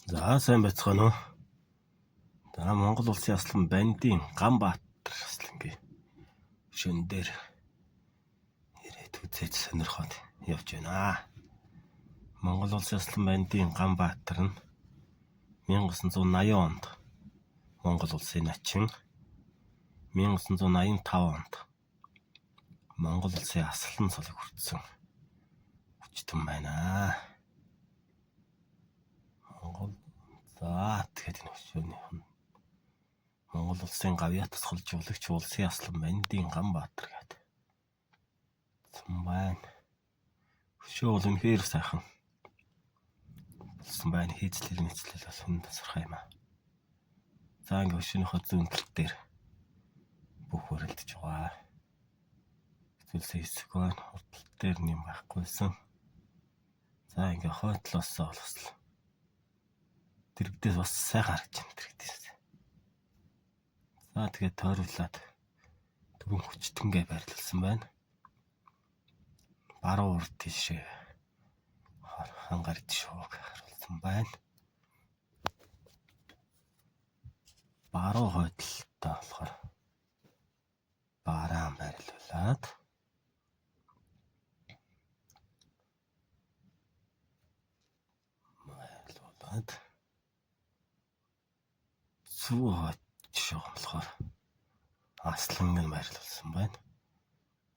За сайн байцгаана уу. За Монгол улсын аслан Бандын Ганбаатар аслангийн шөн дээр ирээд үзээд сонирхоод явж байна. Монгол улсын аслан Бандын Ганбаатар нь 1980 онд Монгол улсын начин, 1985 онд Монгол улсын аслан цолыг хүртсэн хүчтэн байна. Монгол за тэгэхээр энэ хөшөөнийх нь Монгол улсын гавьяа тусгалжуулагч улсын аслан Бандын Ганбаатар гэдэг байна. Хөшөө бол үнэхээр сайхан болсон байна. Хийцлэл мэцлэл бас хүн тасархай юм аа. За ингээ хөшөөнийхөө зүүн тал дээр бүх хөрөлдөж байгаа. Зүйлсээ хэсэг байна. Урд тал дээр нэм байхгүйсэн. За ингээ хойд талаас олгослоо. Дэрэгдээс бас сайхан харагдаж байна дэрэгдээс. За тэгээд тойруулаад дөрвөн хүчтэнгээ байрлалсан байна. Баруун урд тийшээ хангаар шоуг харуулсан байна. Баруун хойд талдаа болохоор бараан байрлуулад зүү хойд жишээ болохоор асланг нь байрлуулсан байна.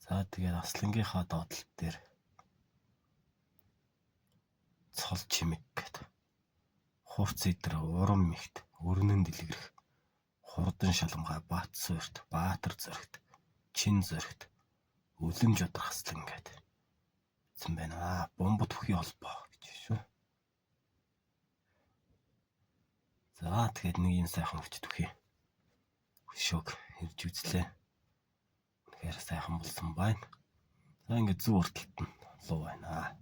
За тэгээд аслангийнхаа доод тал дээр цол чимэг гэдэг хурц идэр урам мэгт өрнөн дэлгэрэх хурдан шалмгай бат суурт баатар зөрөгт чин зөрөгт үлэм жадрах аслан гэдэг гэсэн байна. Бомбот бүхий холбоо гэж шүү. За тэгэхээр нэг юм сайхан хүч түхий. Хөшөөг ирж үзлээ. Үнэхээр сайхан болсон байна. За ингээд зүүн урд талд нь луу байна.